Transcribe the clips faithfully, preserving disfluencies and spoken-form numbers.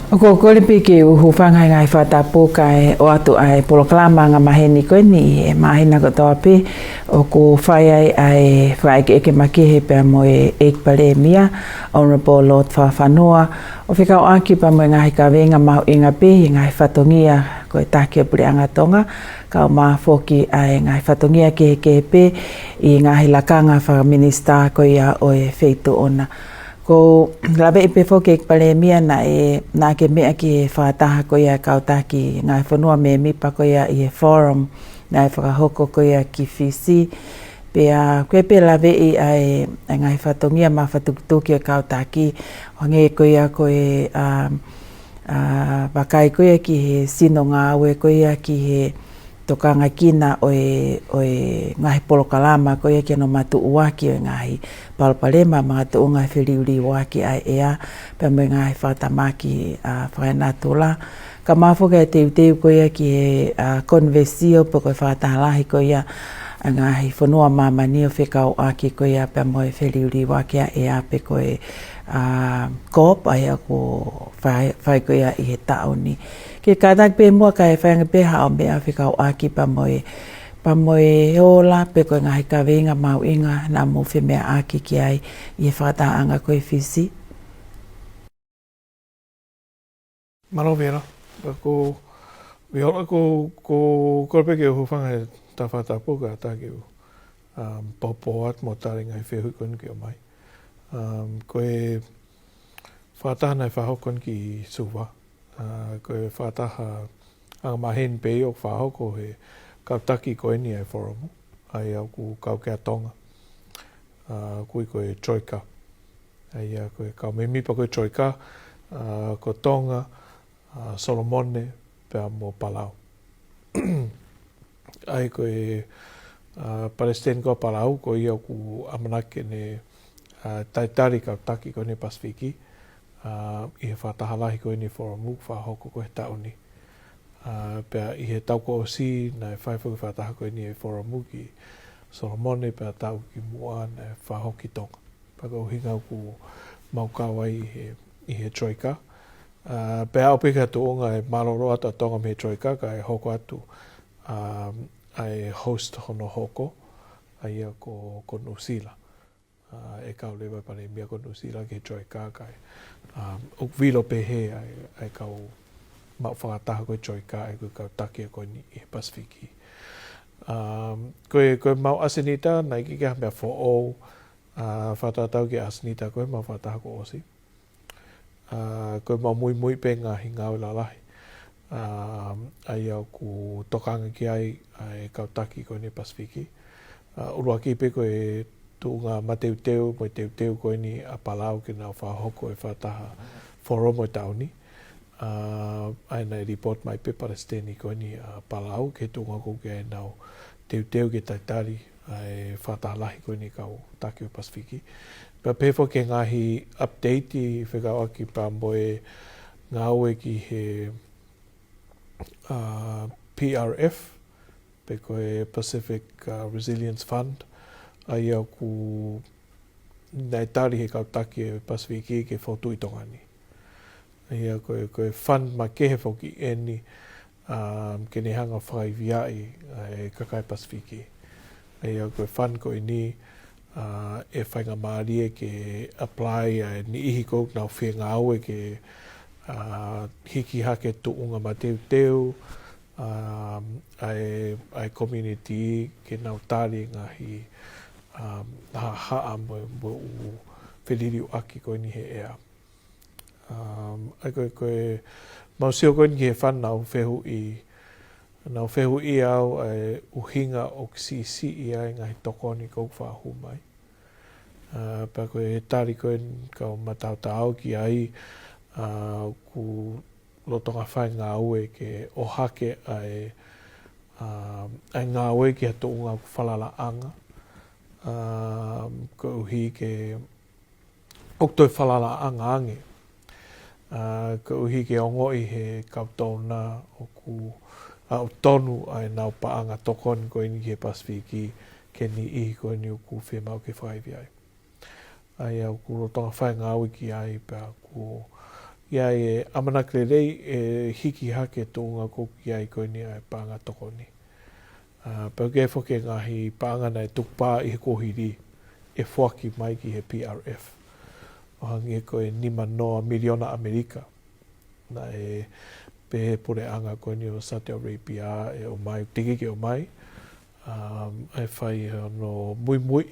ʻOku ou kole pē ke u hūfanga he ngaahi fakatapu kae ʻoatu ʻa e polokalama angamaheni ko eni ʻi he māhina kotoa pē ʻoku fai ai ʻa e fakaʻekeʻekemālie pea mo e ʻEiki Palēmia, Honourable Lord Fakafanua, ʻo fekauʻaki pea mo e ngaahi kaveinga mahuʻinga pē ʻi he ngaahi fatongia ko e taki ʻo e Puleʻanga Tonga, kae ʻumaʻā foki ʻa e ngaahi fatongia kehekehe pē ʻi he ngaahi lakanga fakaminisitā ko ia ʻo e Feituʻu na. ʻOku ou laveʻi pē foki ʻEiki Palēmia naʻe, naʻa ke meʻa ki he fakataha ko ia e kau taki ngaahi fonua mēmipa ko ia ʻi he Forum naʻe fakahoko ko ia ki Fisi. Pea ʻoku ou pē laveʻi ʻa e, ʻa e ngaahi fatongia mafatukituki ʻo e kau taki, ʻo hangē ko ia ko e, um, ʻa, vakai ko ia ki he sino ngāue ko ia ki he tokanga ki he ʻuhinga ʻo e, ʻo e ngaahi polokalama ko ia ki hono matuʻuaki ʻo e ngaahi palopalema makatuʻunga he feliuliuaki ʻa e ʻea, pea mo e ngaahi fakatamaki, ʻa, fakaenatula. Kae ʻumaʻā foki ʻa e teuteu ko ia ki he, ʻa, konivensio pe ko e fakataha lahi ko ia ʻa e ngaahi fonua ʻo māmani ʻo fekauʻaki ko ia pea mo e feliuliuaki ʻa e ʻea pe ko e, ʻa, COP, ʻa ia ʻoku fai, fai ko ia ʻi he taʻu ni. Ke kātaki pē muʻa kae fai ange pē haʻo meʻa fekauʻaki pea mo e, pea mo e ola pe ko e ngaahi kaveinga mahuʻinga naʻa mou femeʻaʻaki ki ai ʻi he fakatahaʻanga ko ē ʻi Fisi. Mālō Viola, ʻoku, Viola, ʻoku, ʻoku ou kole pē ke u hūfanga he fakatapu kae ʻatā ke u, um, poupou atu mo tali e ngaahi fehuʻi ko eni kuo ʻomai. Um, ko e fakataha naʻe fakahoko ko eni ki Suva. ʻA, ko e fakataha angamaheni pē ʻoku fakahoko he kau taki ko eni ʻa e Forum, ʻa ia ʻoku kau ki ai ʻa Tonga. ʻA, ʻoku ui ko e Troika. ʻA ia ko e kau mēmipa ko e Troika, ʻa, ko Tonga, ʻa, Solomone, pea mo Palau. ʻA ia ko e, ʻa, Palesiteni ko Palau, ko ia ʻoku ʻamanaki ke ne, ʻa, talitali e kau taki ko eni Pasifiki, ʻa, ʻi he fakataha lahi ko eni Forum ʻoku fakahoko ko ē he taʻu ni. ʻA, pea ʻi he taʻu kuo ʻosi naʻe fai foki e fakataha ko eni ʻa e Forum ki Solomone pea taʻu kimuʻa naʻe fakahoko ki Tonga. Pea ko e ʻuhinga ʻoku mau kau ai ʻi he, ʻi he Troika. ʻA, pea ʻoku pehē ʻa e tuʻunga ʻe mālōlō atu ʻa Tonga mei he Troika kae hoko atu, ʻa, ʻa e host hono hoko, ʻa ia ko, ko Nuʻusila. ʻA, ʻe kau leva e Palēmia ko Nuʻusila ki he Troika kae, ʻa, ʻoku vilo pehē ʻa e, ʻa e kau maʻu fakataha ko e Troika ʻa ia ko e kau taki ko eni ʻi he Pasifiki. ʻA, ko e, ko e mau ʻasenita, naʻe ʻikai ke ʻi ai ha meʻa foʻou, ʻa, fakatatau ki he ʻasenita ko ē mau fakataha kuo ʻosi. ʻA, ko e mau muimui pē ngaahi ngāue lalahi, ʻa, ʻa ia ʻoku tokanga ki ai ʻa e kau taki ko eni Pasifiki. ʻA, ʻuluaki pē ko e tuʻunga mateuteu, mo e teuteu ko eni ʻa Palau ke nau fakahoko e fakataha Forum ʻo e taʻu ni. ʻA, ʻa ia naʻe lipooti mai pē Palesiteni ko eni ʻa Palau ki he tuʻunga ʻoku ʻikai ke nau teuteu ke talitali ʻa e fakataha lahi ko eni e kau taki ʻo e Pasifiki. Pea pehē foki ki he ngaahi update fekauʻaki pea mo e ngāue ki he, ʻa, P R F, pe ko e Pacific, ʻa, Resilience Fund, ʻa ia ʻoku naʻe tali he kau taki ʻo e Pasifiki ke fokotuʻu ʻi Tonga ni. ʻA ia ko e, ko e fund makehe foki eni, um, ke ne hanga ʻo fakaivia ai ʻa e kakai Pasifiki. ʻA ia ko e fund ko eni, ʻa, ʻe faingamālie ke apply ʻa e niʻihi ʻoku nau fie ngāue ke, ʻa, hiki hake tuʻunga mateuteu, um, ʻa e, ʻa e community ke nau tali e ngaahi, um, haʻahaʻa mo, mo e ʻū feliliuaki ko eni he ʻea. Um, ʻa ia ko e, ko e mau sio ko eni ki he fund naʻa ku fehuʻi, naʻa ku fehuʻi au ʻa e ʻuhinga ʻoku siʻisiʻi ai e ngaahi tokoni ʻoku fakahū mai. ʻA, pea ko e tali ko eni ʻoku ou mataotao ki ai, ʻa, ʻoku lolotonga fai e ngāue ke ʻohake ʻa e, ʻa, ʻa e ngāue ki ha tuʻunga ʻoku falalaʻanga. ʻA, koeʻuhi ke ʻoku toe falalaʻanga ange. ʻA, koeʻuhi ke ongoʻi he kau donor ʻoku, ʻa, ʻoku tonu ʻa ʻenau paʻanga tokoni ko eni ki he Pasifiki ki he niʻihi ko eni ʻoku fiemaʻu ke fakaivia ai. ʻA ia ʻoku lolotonga fai e ngāue ki ai pea ʻoku, ʻI ai e ʻamanaki lelei ʻe hiki hake e tuʻunga ʻoku ʻi ai ko eni ʻa e paʻanga tokoni. ʻA, pea ʻoku ʻi ai foki e ngaahi paʻanga naʻe tukupā ʻi he kuohili ʻe foaki mai ki he P R F. ʻO hangē ko e nima noa miliona ʻAmelika. Naʻe pehē ʻe he puleʻanga ko eni ʻo Saudi Arabia ʻe ʻomai, teʻeki ke ʻomai, ʻa, ʻe fai hono muimui,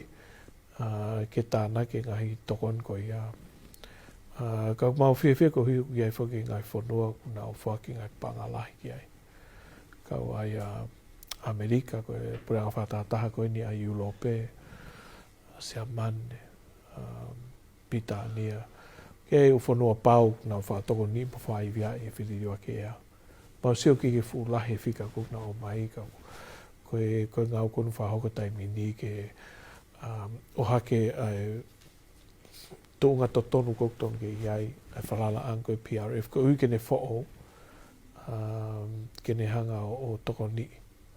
ʻa, ke tānaki e ngaahi tokoni ko ia. ʻA, ka ʻoku mau fiefia koeʻuhi ʻoku ʻi ai foki e ngaahi fonua ʻoku nau foaki e ngaahi paʻanga lahi ki ai. Kau ai ʻa ʻAmelika, ko e puleʻanga fakatahataha ko eni ʻa ʻIulope, ʻa Siamane, ʻa, Pilitānia. Ko e ʻū fonua pau ʻoku nau fakatokoniʻi mo fakaivia e feliliuaki ʻea. Mau sio ki he fuʻu lahi e fika ʻoku nau ʻomai ka ko e, ko e ngāue ʻoku nau fakahoko he taimi ni ke, ʻa, ʻohake ʻa e tuʻunga totonu ʻoku totonu ke ʻi ai, ʻa e falalaʻanga ko e P R F, koeʻuhi ke ne foʻou, ʻa, ke ne hanga ʻo, ʻo tokoniʻi,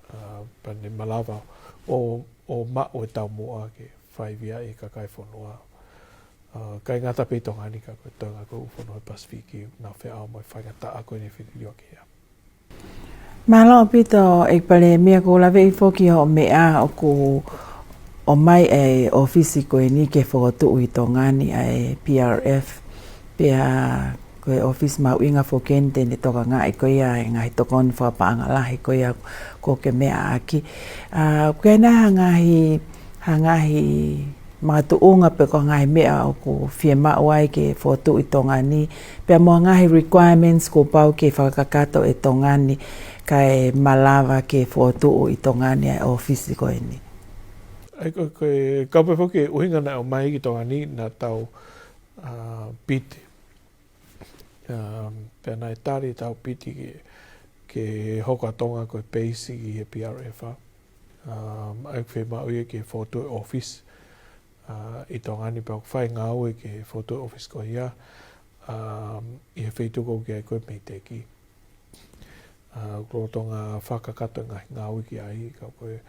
ʻa, pea ne malava ʻo, ʻo maʻu e taumuʻa ke fakaivia e kakai e fonua. ʻA, ʻikai ngata pē ʻi Tonga ni ka ko e toenga ko e ʻū fonua he Pasifiki, nau feʻao mo e faingataʻa ko eni e feliliuaki ʻea. Mālō ʻaupito, ʻEiki Palēmia, ʻoku ou laveʻi foki hoʻo meʻa ʻoku ʻomai e ʻōfisi ko eni ke fokotuʻu ʻi Tonga ni ʻa e P R F. Pea ko e ʻōfisi mahuʻinga foki eni te ne tokangaʻi ko ia e ngaahi tokoni fakapaʻanga lahi ko ia ʻoku ke meʻa ʻaki. ʻA, ʻoku ʻi ai nai ha ngaahi, ha ngaahi makatuʻunga pe ko e ngaahi meʻa ʻoku fiemaʻu ai ke fokotuʻu ʻi Tonga ni, pea mo e ngaahi requirements kuo pau ke fakakakato ʻe Tonga ni kae malava ke fokotuʻu ʻi Tonga ni ʻa e ʻōfisi ko eni? ʻA ia ko, ko e kau pē foki e ʻuhinga naʻe ʻomai ki Tonga ni naʻa tau, ʻa, piti. Um, pea naʻe tali ʻetau piti ke, ke hoko ʻa Tonga ko e peisi ki he P R F, ʻa. Um, ʻa ia ʻoku fiemaʻu ia ke fokotuʻu e ʻōfisi, ʻa, ʻi Tonga ni pea ʻoku fai e ngāue ke fokotuʻu e ʻōfisi ko ia, um, ʻi he feituʻu ʻoku ʻi ai ko e MEIDECC. ʻA, ʻoku lolotonga fakakakato e ngaahi ngāue ki ai, ka ko e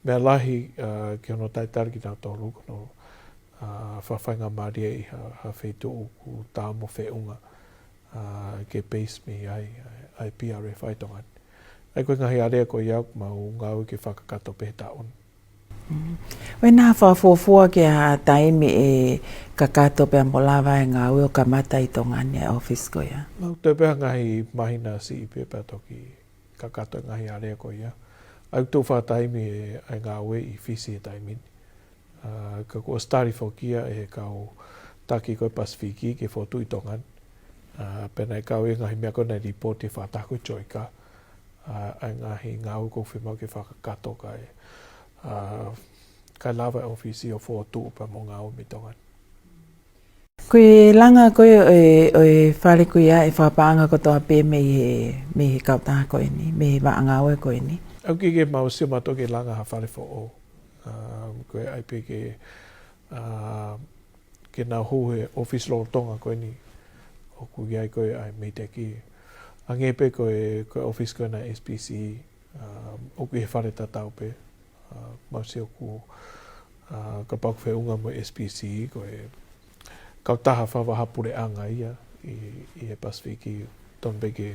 meʻa lahi, ʻa, ki hono talitali kinautolu ko hono, ʻa, fakafaingamālie ʻi ha, ha feituʻu ʻoku taau mo feʻunga, ʻa, ke peisi mei ai, ʻa, ʻa e P R F ʻi Tonga ni. ʻA ia ko e ngaahi area ko ia ʻoku mau ngāue ke fakakakato pē he taʻu ni. Mm. ʻOku ʻi ai nai ha fakafuofua ki ha taimi ʻe kakato pea mo lava e ngāue ʻo kamata ʻi Tonga ni e ʻōfisi ko ia? Mau toe pē ha ngaahi māhina siʻi pē pea toki kakato e ngaahi area ko ia. ʻA ia ʻoku tuʻu fakataimi e, e ngāue ʻi Fisi he taimi ni. ʻA, ka kuo ʻosi tali foki ia ʻe he kau taki ko e Pasifiki ke fokotuʻu ʻi Tonga ni. ʻA, pea naʻe kau ai e ngaahi meʻa ko ē naʻe lipooti ʻe he fakataha ko e JICA. ʻA, ʻa e ngaahi ngāue ʻoku fiemaʻu ke fakakakato kae, ʻa, kae lava e ʻōfisi ʻo fokotuʻu pea mo ngāue mei Tonga ni. Ko e langa ko ē ʻo e, ʻo e fale ko ia ʻe fakapaʻanga kotoa pē mei he, mei he kautaha ko eni, mei he vaʻa ngāue ko eni? ʻOku ʻikai ke mau sio mautolu ke langa ha fale foʻou. ʻA, ko e ʻai pē ke, ʻa, ke nau hū he ʻōfisi lolotonga ko eni ʻoku ʻi ai ko ē ʻa e MEIDECC. Hangē pē ko e, ko e ʻōfisi ko ena S P C, ʻa, ʻoku ʻi he fale tatau pē, ʻa, mau sio ʻoku, ʻa, kapau ʻoku feʻunga mo e S P C, ko e kautaha fakavahaʻapuleʻanga ia ʻi, ʻi he Pasifiki, tonu pē ke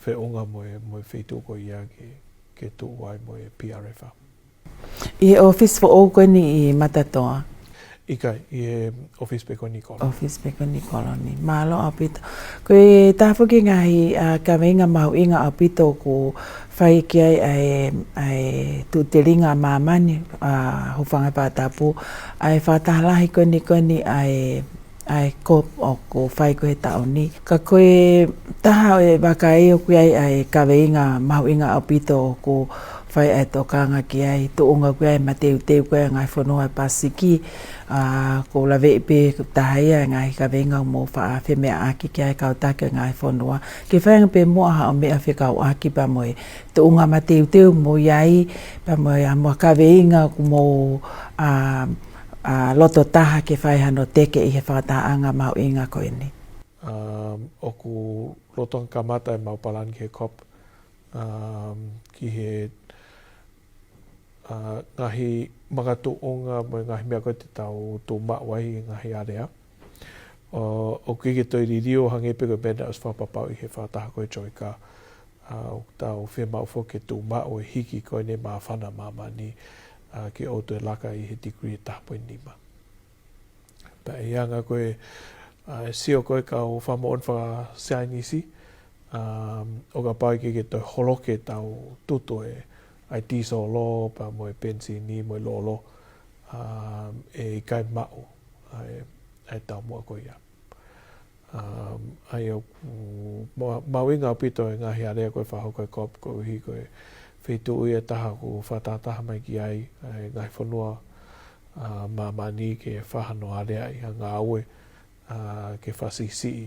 feʻunga mo e, mo e feituʻu ko ia ke, ke tuʻu ai mo e P R F. ʻI he ʻōfisi foʻou ko eni ʻi Matatoa? ʻIkai, ʻi he ʻōfisi pē ko eni ʻi Kolo. ʻŌfisi pē ko eni ʻi Kolo ni. Mālō ʻaupito. Ko e taha foki e ngaahi, ʻa, kaveinga mahuʻinga ʻaupito ʻoku fai ki ai ʻa e, ʻa e tuʻu telinga ʻa māmani, ʻa, hūfanga he fakatapu, ʻa e fakataha lahi ko eni ko eni ʻa e, ʻa e COP ʻoku fai ko ē he taʻu ni. Ka ko e taha ʻo e vakai ʻoku ʻi ai ʻa e kaveinga mahuʻinga ʻaupito ʻoku fai ʻa e tokanga ki ai, tuʻunga ʻoku ʻi ai e mateuteu ko ē ʻa e ngaahi fonua ʻo e Pasifiki, ʻa, ʻoku ou laveʻi pē ko e taha ia e ngaahi kaveinga ʻoku mou faʻa femeʻaʻaki ki ai e kau taki ʻo e ngaahi fonua. Ke fai ange pē muʻa haʻo meʻa fekauʻaki pea mo e tuʻunga mateuteu ʻoku mou ʻi ai, pea mo e, ʻa, mo e kaveinga ʻoku mou, ʻa, ʻa, loto taha ke fai hano teke ʻi he fakatahaʻanga mahuʻinga ko eni. Um, ʻoku lolotonga kamata ʻemau palani ki he COP, um, ki he, ʻa, ngaahi makatuʻunga mo e ngaahi meʻa ko ē te tau tuʻu maʻu ai he ngaahi area. ʻO, ʻoku ʻikai ke toe liliu ʻo hangē pē ko e meʻa naʻe ʻosi fakapapauʻi ʻe he fakataha ko e JOICA. ʻA, ʻoku tau fiemaʻu foki ke tuʻumaʻu e hiki ko eni e māfana ʻa māmani, ʻa, ke ʻoua toe laka ʻi he degree ʻe taha poini nima. Pea ʻi he anga ko e, ʻa, sio ko ē ʻa e kau fakamoʻoni fakasaienisi, ʻa, ʻo kapau ʻe ʻikai ke toe holoki ʻetau tutu ʻa e, ʻa e tīsolo, pea mo e penisini, mo e lolo, ʻa, ʻe ʻikai maʻu ʻa e, ʻa e taumuʻa ko ia. ʻA, ʻa ia ʻoku ma-, mahuʻinga ʻaupito e ngaahi alea ko ē ʻoku fakahoko ʻe he COP koeʻuhi ko e feituʻu ia ʻe taha ʻoku fakatahataha mai ki ai ʻa e ngaahi fonua ʻa māmani ke fakahoko hano aleaʻi ha ngāue, ʻa, ke fakasiʻisiʻi,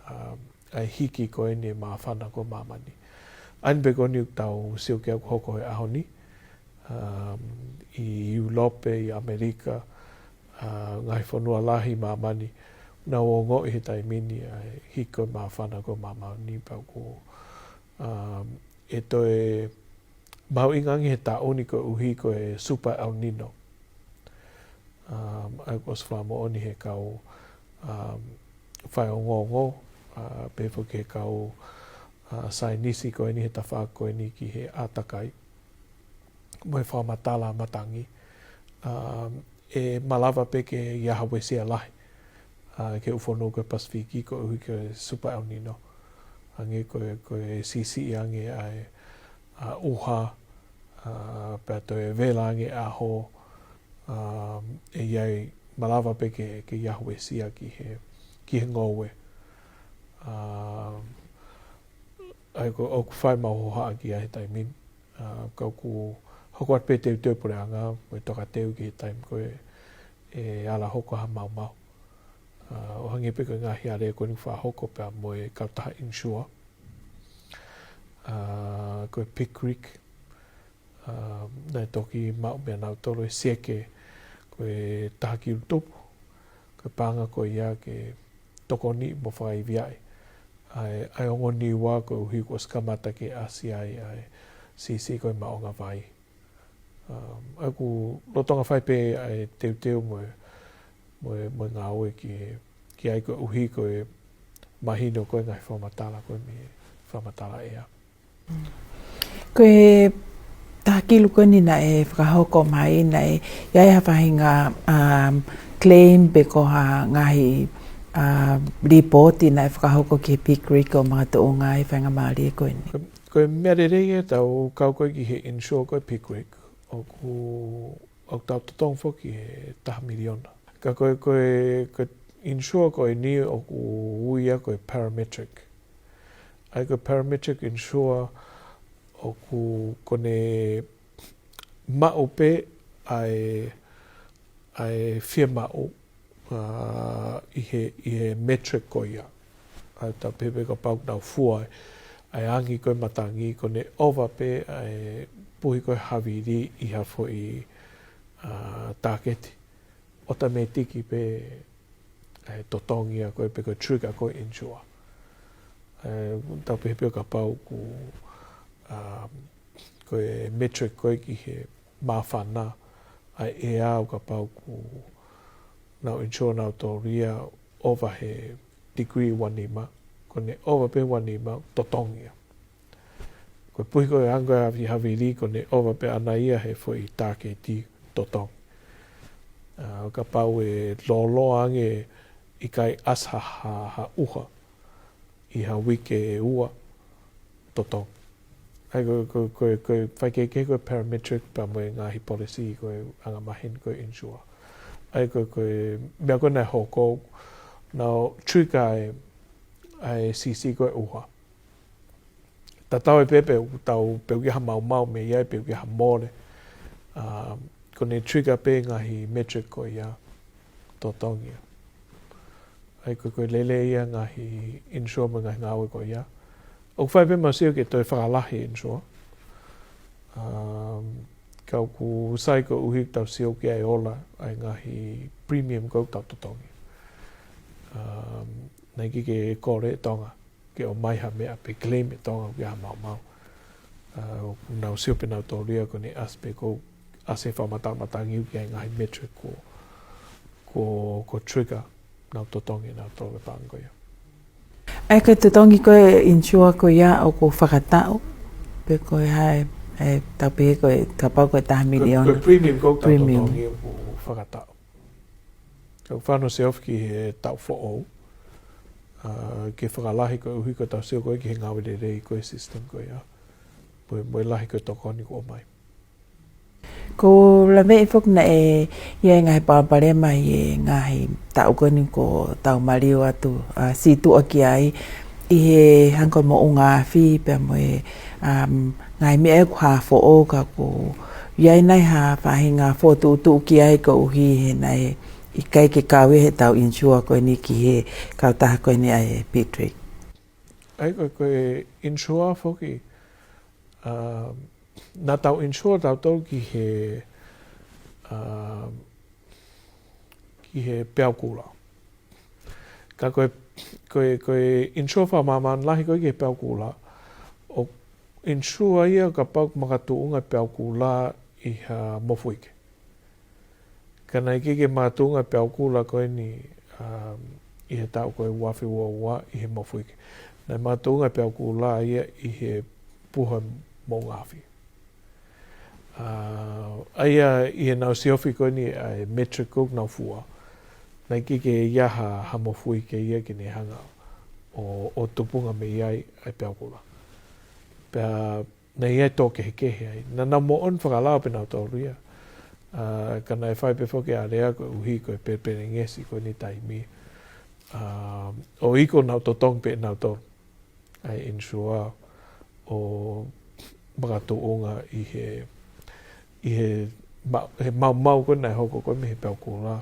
ʻa, ʻa e hiki ko eni e māfana ko ē ʻa māmani. ʻA ia pē ko eni ʻoku tau sio ki ai ʻoku hoko he ʻaho ni, ʻa, ʻi ʻIulope, ʻi ʻAmelika, ʻa, ngaahi fonua lahi ʻi māmani, nau ongoʻi he taimi ni ʻa e hiki ko ē e māfana ko ē ʻa māmani pea ʻoku, ʻa, ʻe toe mahuʻinga ange he taʻu ni koeʻuhi ko e Super El Nino. ʻA, ʻa ia ʻoku ʻosi fakamoʻoni ʻe he kau, ʻa, faiongoongo, ʻa, pehē foki ʻe he kau, ʻa, saienisi ko eni he tafaʻaki ko eni ki he ʻātakai mo e fakamatala matangi, ʻa, ʻe malava pē ke ʻi ai ha uesia lahi, ʻa, ki he ʻū fonua ko ē Pasifiki koeʻuhi ko e Super El Nino. Hangē ko e, ko e siʻisiʻi ange ʻa e, ʻa, ʻuha, ʻa, pea toe vela ange e ʻaho, ʻa, ʻe ʻi ai, malava pē ke, ke ʻi ai ha uesia ki he, ki he ngoue. ʻA, ʻa ia ʻoku, ʻoku fai ʻemau hohaʻa ki ai he taimi ni. ʻA, ka ʻoku hoko atu pē e teuteu puleʻanga, mo e tokateu ki he taimi ko ē ʻe ala hoko ha maumau. ʻA, ʻo hangē pē ko e ngaahi alea ko eni ʻoku fakahoko pea mo e kautaha insure. ʻA, ko e PICRC, ʻa, naʻe toki maʻu meia nautolu e sieke ko e taha kilu tupu, ko e paʻanga ko ia ke tokoniʻi mo fakaiviaʻi ʻa e, ʻa e ongo Niua koeʻuhi kuo ʻosi kamata ke ʻasi ai ʻa e siʻisiʻi ko ē e maʻunga vai. ʻA, ʻa ia ʻoku lolotonga fai pē ʻa e teuteu mo e, mo e, mo e ngāue ki he, ki ai koeʻuhi ko e mahino ko ē e ngaahi fakamatala ko ē mei he fakamatala ʻea. Ko e taha kilu ko eni naʻe fakahoko mai, naʻe ʻi ai ha faʻahinga, um, claim pe ko ha ngaahi, um, lipooti naʻe fakahoko ki he PICRC ʻo makatuʻunga ʻi he faingamālie ko eni? Ko e, ko e meʻa lelei ʻetau kau ko ē ki he insure ko ē PICRC, ʻoku, ʻoku tau totongi foki he taha miliona. Ka ko e, ko e, ko e insure ko eni ʻoku ui ia ko e parametric. ʻA ia ko e parametric insure ʻoku, ko ʻene maʻu pē ʻa e, ʻa e fiemaʻu, ʻa, ʻi he, ʻi he metric ko ia. ʻA ia tau pehē pē kapau ʻoku nau fua ʻa e angi ko ē e matangi, ko ʻene ʻova pē ʻa e puhi ko ē e havili ʻi ha foʻi, ʻa, tāketi, ʻotomētiki pē ʻe totongi ia ko ē pe ko e trigger ko ē e insure. ʻE, tau pehē pē kapau ʻoku, um, ko e metric ko ē ki he māfana ʻa e ʻea, ʻo kapau ʻoku nau insure nautolu ia ʻova he degree ua nima, ko ʻene ʻova pē ua nima totongi ia. Ko e puhi ko ē e angi ko ē e havili, ko ʻene ʻova pē ʻaʻana ia he foʻi tāketi totongi. ʻA, ʻo kapau ʻe lōloa ange, ʻikai ʻasi ha, ha, ha ʻuha ʻi ha uike ʻe ua, totongi. ʻA ia ko, ko, ko, ko e faikehekehe ko ē e parametric pea mo e ngaahi policy ko ē angamaheni ko ē e insure. ʻA ia ko, ko e meʻa ko ē naʻe hoko, nau trigger ʻa e, ʻa e siʻisiʻi ko ē e ʻuha. Tatau ai pē pe ʻoku tau, pe ʻoku ʻi ai ha maumau mei ai, pe ʻoku ʻi ai ha mole. ʻA, ko ʻene trigger pē e ngaahi metric ko ia, totongi ia. ʻA ia ko, ko e lelei ia e ngaahi insure mo e ngaahi ngāue ko ia. ʻOku fai pē ʻemau sio ke toe fakalahi e insure. Um, ka ʻoku sai koeʻuhi ʻoku tau sio ki ai ʻoku ola ʻa e ngaahi premium ko ē ʻoku tau totongi. Um, naʻe ʻikai ke kole ʻe Tonga ke ʻomai ha meʻa pe claim ʻe Tonga ʻoku ʻi ai ha maumau. ʻA, ʻoku nau sio pē nautolu ia ko ʻene ʻasi pē ko ē, ʻasi e fakamatala matangi ʻoku ʻi ai e ngaahi metric ko, ko, ko trigger nau totongi, nau tolo e paʻanga ko ia. ʻA ia ko e totongi ko ē insure ko ia ʻoku fakataʻu, pe ko e hā e, e tau pehē ko e kapau ko e taha miliona. Ko e premium ko ē ʻoku tau totongi ʻoku fakataʻu. ʻOku fano se ofi ki he taʻu foʻou, ʻa, ke fakalahi koeʻuhi ko ʻetau sio ko ē ki he ngāue lelei ko e system ko ia. Mo e, mo e lahi ko e tokoni kuo ʻomai. Ko e laveʻi foki naʻe ʻi ai e ngaahi palopalema ʻi he ngaahi taʻu ko eni kuo tau maliu atu, ʻa, sītuʻa ki ai ʻi he hangē ko e moʻunga afi pea mo e, um, ngaahi meʻa ʻoku hā foʻou ka ʻoku ʻi ai nai ha faʻahinga fokotuʻutuʻu ki ai koeʻuhi he naʻe ʻikai ke kau ia he tau insure ko eni ki he kautaha ko eni ʻa e Patrick. ʻA ia ko e, ko e insure foki, um, naʻa tau insure tautolu ki he, um, ki he peau kula. Ka ko e, ko e, ko e insure fakamāmani lahi ko ē ki he peau kula, ʻoku insure ia kapau ʻoku makatuʻunga e peau kula ʻi ha mofuike. Ka naʻe ʻikai ke makatuʻunga e peau kula ko eni, um, ʻi he taʻu ko ē ua afe ua ua ʻi he mofuike. Naʻe makatuʻunga e peau kula ia ʻi he puha moʻunga afi. ʻA, ʻa ia ʻi heʻenau siofi ko eni ʻa e metric ʻoku nau fua, naʻe ʻikai ke ʻi ai ha, ha mofuike ia ke ne hanga ʻo, ʻo tupunga mei ai ʻa e peau kula. Pea naʻe ʻi ai e tō kehekehe ai. Naʻa nau moʻoni fakalao pē nautolu ia. ʻA, ka naʻe fai pē foki e alea koeʻuhi ko e pelepelengesi ko eni taimi. ʻA, ʻo ʻikai ke nau totongi pē nautolu ʻa e insure ʻo makatuʻunga ʻi he, ʻi he ma-, he maumau ko ē naʻe hoko ko ē mei he peau kula.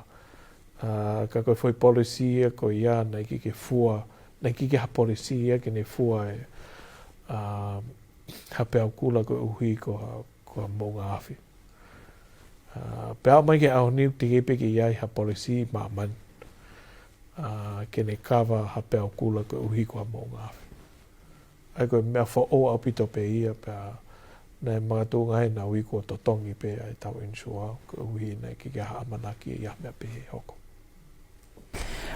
ʻA, ka ko e foʻi policy ia ko ia naʻe ʻikai ke fua, naʻe ʻikai ke ha policy ia ke ne fua e, ʻa, ha peau kula koeʻuhi ko ha, ko ha moʻunga afi. ʻA, pea aʻu mai ki he ʻaho ni ʻoku teʻeki pē ke ʻi ai ha policy ʻi māmani, ʻa, ke ne cover ha peau kula koeʻuhi ko ha moʻunga afi. ʻA ia ko e meʻa foʻou ʻaupito pē ia pea naʻe makatuʻunga ai ʻenau iku ʻo totongi pē ʻa e tau insure koeʻuhi naʻe ʻikai ke ʻi ai ha ʻamanaki ia ha meʻa pehē ʻe hoko.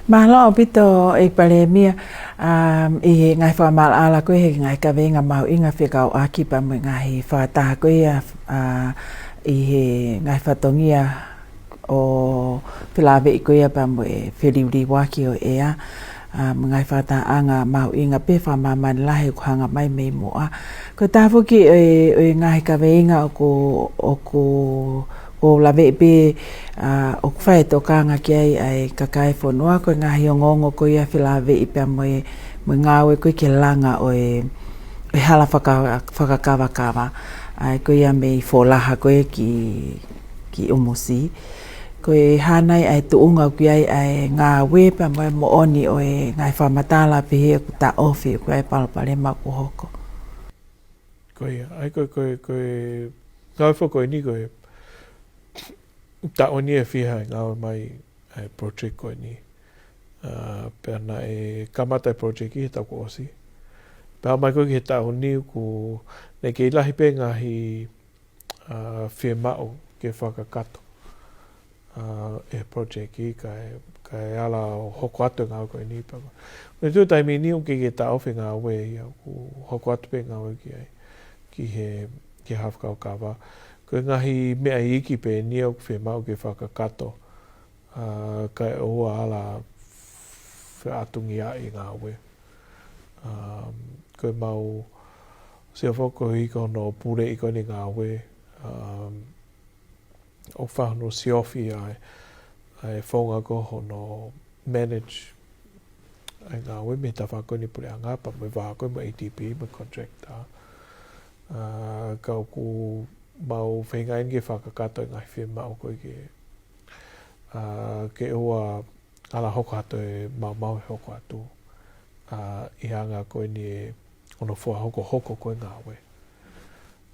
Mālō ʻaupito ʻEiki Palēmia, um, ʻi he ngaahi fakamaʻalaʻala ko ē he ngaahi kaveinga mahuʻinga fekauʻaki pea mo e ngaahi fakataha ko ia, ʻa, ʻi he ngaahi fatongia ʻo felāveʻi ko ia pea mo e feliuliuaki ʻo e ʻea, ʻa, mo e ngaahi fakatahaʻanga mahuʻinga pē fakamāmani lahi ʻoku hanga mai mei muʻa. Ko e taha foki ʻo e, ʻo e ngaahi kaveinga ʻoku, ʻoku, ʻoku laveʻi pē, ʻa, ʻoku fai e tokanga ki ai ʻa e kakai fonua, ko e ngaahi ongoongo ko ia felāveʻi pea mo e, mo e ngāue ko ē ki he langa ʻo e, ʻo e hala faka-, fakakavakava. ʻA ia ko ia mei Folaha ko ē ki, ki ʻUmusi. Ko e hā nai ʻa e tuʻunga ʻoku ʻi ai ʻa e ngāue pea mo e moʻoni ʻo e ngaahi fakamatala pehē ʻoku taʻofi ʻoku ʻi ai e palopalema ʻoku hoko. Ko ia, ʻa ia ko e, ko e, ko e ngāue foki ko eni ko e taʻu ni ʻe fiha e ngāue mai ʻa e project ko eni. ʻA, pea naʻe kamata e project ʻi he taʻu kuo ʻosi. Pea aʻu mai ko ē ki he taʻu ni ʻoku, naʻe kei lahi pē ngaahi, ʻa, fiemaʻu ke fakakakato, ʻa, e project kae, kae ala ʻo hoko atu e ngāue ko eni pea. Mo e tuʻu taimi ni ʻoku ʻikai ke taʻofi e ngāue ia ʻoku hoko atu pē ngāue ki ai, ki he, ki he hala fakakavakava. Ko e ngaahi meʻa iiki pē eni ia ʻoku fiemaʻu ke fakakakato, ʻa, kae ʻoua ala feʻatungiaʻi e ngāue. Um, ko e mau sio foki ko hono puleʻi ko eni e ngāue, um, ʻoku fai hono siofi ʻa e, ʻa e founga ko ē hono manage ʻa e ngāue mei he tafaʻaki ko eni puleʻanga pea mo e vā ko ē mo e A D P mo e contractor. ʻA, ka ʻoku mau feinga eni ke fakakakato e ngaahi fiemaʻu ko ē ke, ʻa, ke ʻoua ala hoko atu e maumau ʻe hoko atu, ʻa, ʻi he anga ko eni e hono fua hokohoko ko ē e ngāue.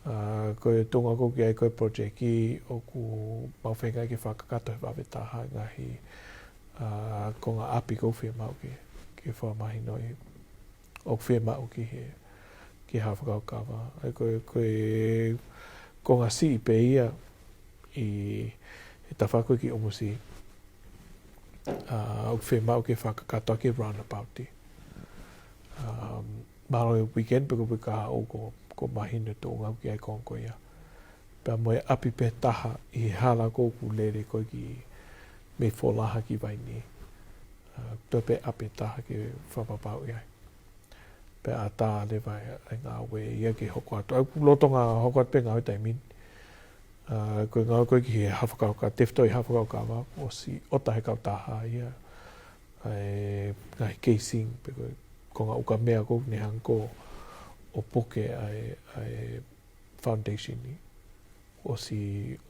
ʻA, ko e tuʻunga ko ē ʻoku ʻi ai ko ē e project ʻoku mau feinga ke fakakakato he vave taha e ngaahi, ʻa, konga ʻapi ʻoku fiemaʻu ke, ke fakamahinoʻi ʻoku fiemaʻu ki he, ki he hala fakakavakava. ʻA ia ko e, ko e konga siʻi pē ia ʻi he tafaʻaki ko ē ki ʻUmusi. ʻA, ʻoku fiemaʻu ke fakakakato ʻaki e roundabout. Um, mahalo he weekend pe ko e week kahaʻu ko, ko mahino e tuʻunga ʻoku ʻi ai e konga ko ia. Pea mo e ʻapi pē taha ʻi he hala ko ē ʻoku lele ko ē ki mei Folaha ki Vainī. Uh, toe pē ʻapi taha ke fakapapauʻi ai. Pea ʻatā leva e, e ngāue ia ke hoko atu. ʻOku lolotonga hoko atu pē ngāue taimi ni. Uh, ko e ngāue ko ē ki he Haʻa Fakakaukava, tefitoʻi Haʻa Fakakaukava, ʻosi ʻota he kautaha ia ʻa e ngaahi casing, pe ko e konga ukamea ko ē ne hanga ko ē ʻo puke ʻa e, ʻa e foundation ni, ʻosi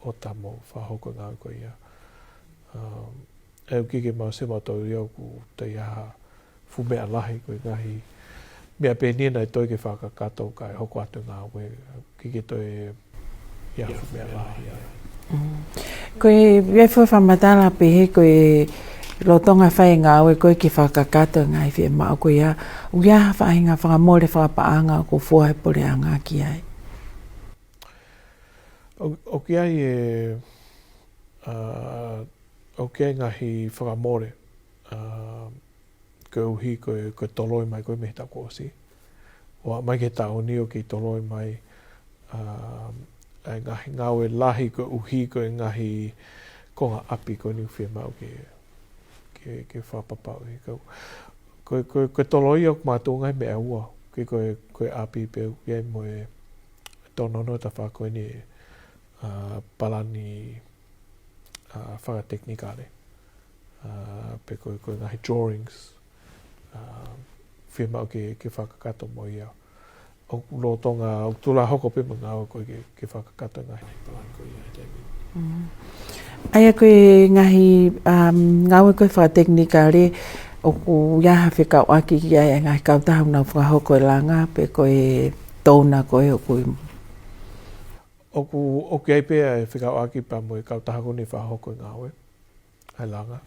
ʻota mo fakahoko e ngāue ko ia. Um, ʻoku ʻikai ke mau sio mautolu ia ʻoku toe ʻi ai ha fuʻu meʻa lahi, ko e ngaahi meʻa pē eni naʻe toe ke fakakakato kae hoko atu e ngāue, ʻoku ʻikai ke toe ʻi ai ha fuʻu meʻa lahi ia. Mm. Ko e, ʻi ai e fuʻu fakamatala pehē ko e lolotonga fai e ngāue ko ē ke fakakakato e ngaahi fiemaʻu ko ia, ʻoku ʻi ai ha faʻahinga fakamole fakapaʻanga ʻoku fua he puleʻanga ki ai? ʻO, ʻoku ʻi ai e, uh, ʻoku ʻi ai e ngaahi fakamole, uh, koeʻuhi ko e, ko e toloi mai ko ē mei he taʻu kuo ʻosi. ʻO aʻu mai ki he taʻu ni ʻoku kei toloi mai, um, ʻa e ngaahi ngāue lahi koeʻuhi ko e ngaahi konga ʻapi ko eni ʻoku fiemaʻu ke, ke, ke fakapapauʻi. Ko, ko, ko, ko e toloi ʻoku makatuʻunga he meʻa ua. Ko e, ko e, ko e ʻapi pea ʻoku ʻi ai mo e tōnounou tafaʻaki ko eni, uh, palani, uh, fakatekinikale. Uh, pe ko e, ko e ngaahi drawings, uh, fiemaʻu ke, ke fakakakato mo ia. ʻOku lolotonga, ʻoku tuʻu leva ʻo hoko pē mo e ngāue ko ē ke, ke fakakakato e ngaahi palani ko ia he taimi ni. Mm. ʻA ia ko e ngaahi, um, ngāue ko ē fakatekinikale, ʻoku ʻi ai ha fekauʻaki ki ai e ngaahi kautaha ʻoku nau fakahoko e langa, pe ko e donor ko ē ʻoku ʻi ʻOku, ʻoku ʻi ai pē ʻa e fekauʻaki pea mo e kautaha ko eni ʻe fakahoko e ngāue, ʻa e langa.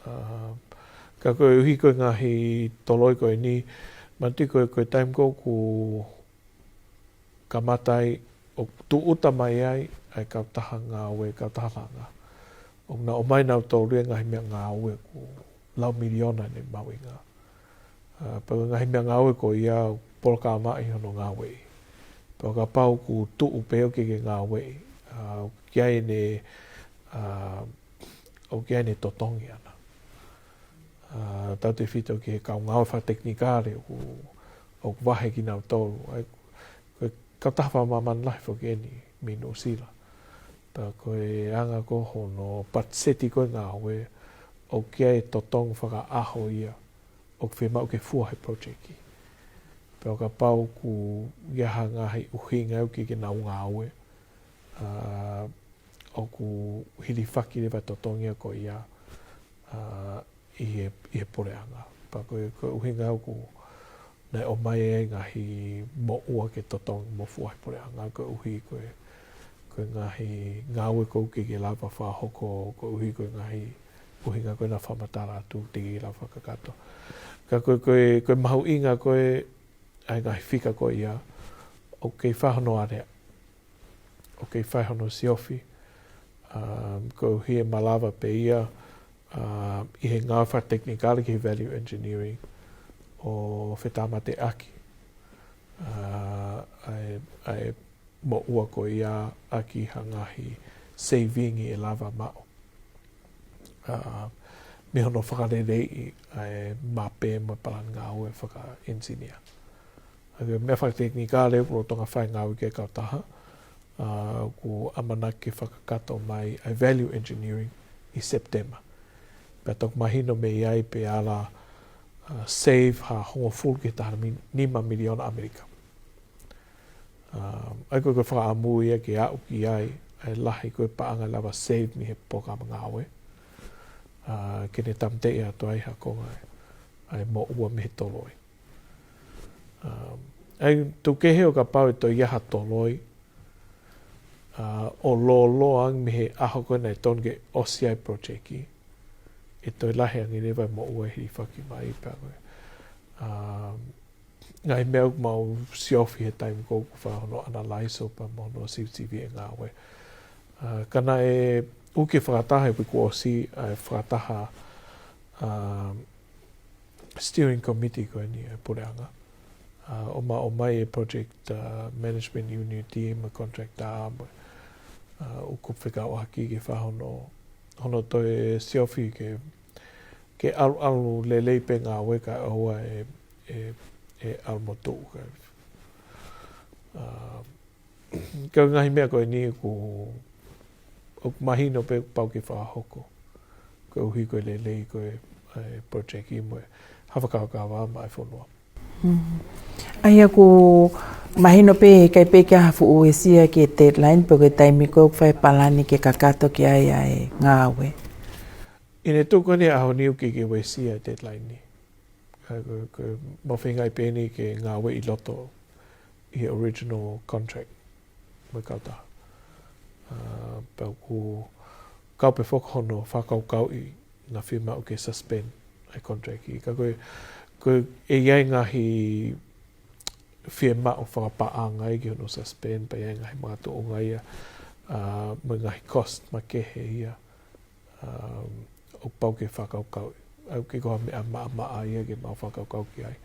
Uh, ka koeʻuhi ko e ngaahi toloi ko eni, manatuʻi ko e, ko e taimi ko ē ʻoku kamata ai, ʻoku tūʻuta mai ai ʻa e kautaha ngāue, kautaha langa, ʻoku nau ʻomai nautolu e ngaahi meʻa ngāue ʻoku lau miliona ʻene mahuʻinga. Uh, pea ko e ngaahi meʻa ngāue ko ia ʻoku polokalama ʻi hono ngāueʻi. Pea kapau ʻoku tuʻu pē ʻoku ʻikai ke ngāueʻi, uh, ʻoku ʻi ai ʻene, uh, ʻoku ʻi ai ʻene totongi ʻana. Uh, tautefito ki he kau ngāue fakatekinikale ʻoku, ʻoku vahe kinautolu. ʻA ia, ko e kautaha fakamāmani lahi foki eni mei Nuʻusila. Pea ko e anga ko ē hono patiseti ko ē ngāue, ʻoku ʻi ai e totongi fakaʻaho ia ʻoku fiemaʻu ke fua he project. Pea kapau ʻoku ʻi ai ha ngaahi ʻuhinga ʻoku ʻikai ke nau ngāue, uh, ʻoku hilifaki leva e totongi ia ko ia, uh, ʻi he, ʻi he puleʻanga. Pea ko e, ko e ʻuhinga ʻoku ne ʻomai e ngaahi moʻua ke totongi mo fua he puleʻanga koeʻuhi ko e, ko e ngaahi ngāue ʻoku ʻikai ke lava fakahoko koeʻuhi ko e ngaahi ʻuhinga ko ē naʻa fakamatala atu teʻeki lava fakakakato. Ka ko e, ko e, ko e mahuʻinga ko ē ʻa e ngaahi fika ko ia, ʻoku kei fai hono alea, ʻoku kei fai hono siofi, um, koeʻuhi ʻe malava pē ia, um, ʻi he ngāue fakatekinikale ki he value engineering ʻo fetamateʻaki, uh, ʻa e, ʻa e moʻua ko ia ʻaki ha ngaahi saving ʻe lava maʻu, uh, mei hono fakaleleiʻi ʻa e mape mo e palani ngāue fakaʻenisinia. ʻA ia ko e meʻa fakatekinikale ʻoku lolotonga fai e ngāue ki ai e kautaha, uh, ʻoku ʻamanaki ke fakakakato mai ʻa e value engineering ʻi Sepitema. Pea toki mahino mei ai pe ala, uh, save ha hongofulu ki he taha mi-, nima miliona ʻAmelika. Um, ʻa ia ko e, ko e fakaʻamu ia ke aʻu ki ai ʻa e lahi ko ē paʻanga ʻe lava save mei he polokalama ngāue, uh, ke ne tāmateʻi atu ai ha konga ʻa e moʻua mei he toloi. Um, ʻa ia tuku kehe ʻo kapau ʻe toe ʻi ai ha toloi, uh, ʻo lōloa ange mei he ʻaho ko ē naʻe tonu ke ʻosi ai e project, ʻe toe lahi ange leva e moʻua ʻe hilifaki mai pea ko e, um, ngaahi meʻa ʻoku mau siofi he taimi ko ē ʻoku fai hono analyze pea mo hono sivisiviʻi e ngāue. Uh, ka naʻe ʻuki fakataha he uike kuo ʻosi ʻa e fakataha um, steering committee ko eni ʻa e puleʻanga. Uh, ʻomai, ʻomai e project, uh, management unit team, contractor, mo, uh, ʻoku fekauʻaki ke fai hono, hono toe siofi ke, ke ʻalu, ʻalu lelei pē ngāue kae ʻoua ʻe, ʻe, ʻe ʻalu mo tuʻu. Ka, uh, ka ngaahi meʻa ko eni ʻoku, ʻoku mahino pē pau ke fakahoko. Koeʻuhi ko e lelei ko e, e project ʻi mo e fakakaukau maʻa e fonua. Mm. ʻA ia ʻoku mahino pē ʻikai pē ke ʻi ai ha fuʻu uesia ki he deadline pe ko e taimi ko ē ʻoku fai palani ke kakato ki ai ʻa e ngāue. ʻI he tuʻu ko eni ʻaho ni ʻoku ʻikai ke uesia e deadline ni. Ka ko, ko e mau feingaʻi pē eni ke ngāue ʻi loto ʻi he original contract mo e kautaha. Uh, pea ʻoku kau pē foki hono fakakaukauʻi naʻa fiemaʻu ke suspend e contract ʻi. Ka ko e, ko e ʻi ai ngaahi fiemaʻu fakapaʻanga ia ki hono suspend, pea ʻi ai ngaahi makatuʻunga ia, uh, mo e ngaahi cost makehe ia. Um, ʻoku pau ke fakakaukau. ʻOku ʻikai ko ha meʻa maʻamaʻa ia ke mau fakakaukau ki ai.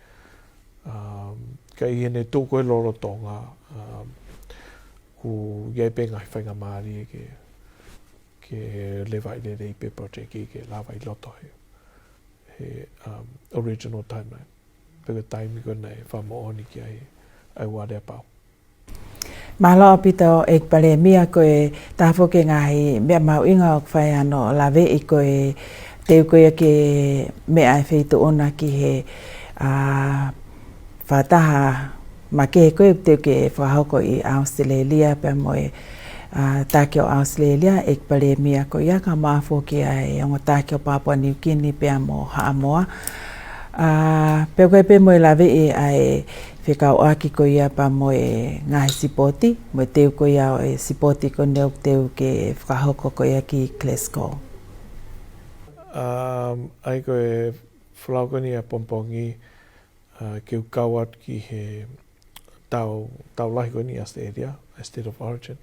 Um, ka ʻi heʻene tuʻu ko ē lolotonga, um, ʻoku ʻi ai pē ngaahi faingamālie ke, ke leva ʻi lelei pē project ʻi ke lava ʻi loto he, he, um, original timeline. Pe ko e taimi ko ē naʻe fakamoʻoni ki ai ʻa e ʻū aleapau. Mālō ʻaupito ʻEiki Palēmia, ko e taha foki e ngaahi meʻa mahuʻinga ʻoku fai hono laveʻi ko e teu ko ia ke meʻa e feituʻu na ki he, a, fakataha makehe ko ē teu ke fakahoko ʻi ʻAositelēlia pea mo e, a, taki ʻo ʻAositelēlia, ʻEiki Palēmia, ko ia ka maʻu foki ʻa e ongo taki ʻo Papua New Guinea pea mo Haʻamoa. A, pea ko e pē mo e laveʻi ʻa e fekauʻaki ko ia pea mo e ngaahi sipoti, mo e teu ko ia ʻo e sipoti ko eni ʻoku teu ke fakahoko ko ia ki Glasgow. Um, ʻa ia ko e folau ko eni ʻapongipongi, uh, ke u kau atu ki he tau, tau lahi ko eni ʻAositelēlia, ʻa e State of Origin.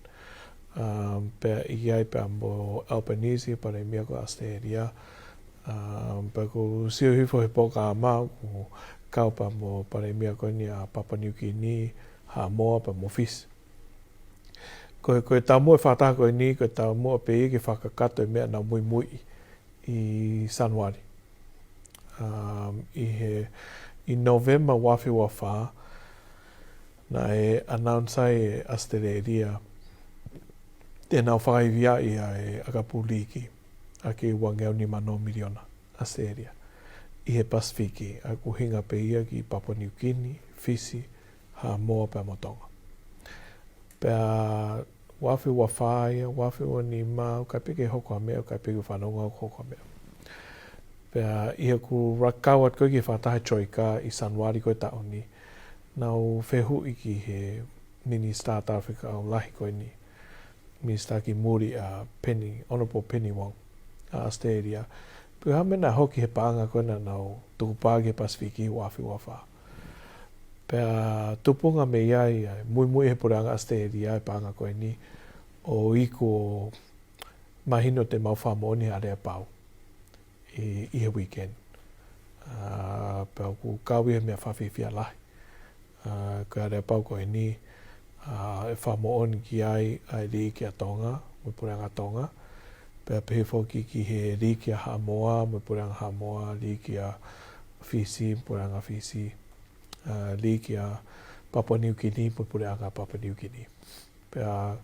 Um, pea ʻi ai pea mo Albanese, Palēmia ko ʻAositelēlia. Um, pea ʻoku ou sio hifo he polokalama ʻoku kau pea mo Palēmia ko eni ʻa Papua New Guinea, Haʻamoa pea mo Fisi. Ko e, ko e taumuʻa e fakataha ko eni, ko e taumuʻa pē ia ke fakakakato e meʻa naʻa nau muimui ʻi Sānuali. Um, ʻi he, ʻi November ua afe ua fā, naʻe announce ai ʻe ʻAositelēlia te nau fakaivia ʻa e ʻakapulu liiki ʻaki e uangeau nima noa miliona ʻAositelēlia ʻi he Pasifiki, ʻa ia ʻoku ʻuhinga pē ia ki Papua New Guinea, Fisi, Haʻamoa pea mo Tonga. Pea ua afe ua fā ia, ua afe ua nima, ʻoku ʻikai pē ke hoko ha meʻa, ʻoku ʻikai pē ke fanongo ʻoku hoko ha meʻa. Pea ʻi heʻeku kau atu ko ē ki he fakataha Troika ʻi Sānuali ko ē taʻu ni, naʻa ku fehuʻi ki he Minisitā Talafekau Lahi ko eni, Minisitā ki muli ʻa Penny, Honourable Penny Wong, ʻa ʻAositelēlia. Pe ko e hā e meʻa naʻe hoko ki he paʻanga ko ē naʻa nau tukupā ki he Pasifiki ua afe ua fā. Pea tupunga mei ai, ʻa e muimui he puleʻanga ʻAositelēlia e paʻanga ko eni ʻo iku ʻo mahino te mau fakamoʻoni ʻa e aleapau ʻi, ʻi he weekend. A, pea ʻoku kau ia he meʻa fakafiefia lahi. A, ko e aleapau ko eni, a, ʻe fakamoʻoni ki ai ʻa e liiki ʻa Tonga, mo e puleʻanga Tonga. Pea pehē foki ki he liiki ʻa Haʻamoa, mo e puleʻanga Haʻamoa, liiki ʻa Fisi, puleʻanga Fisi, a, liiki ʻa Papua New Guinea, mo e puleʻanga Papua New Guinea. Pea,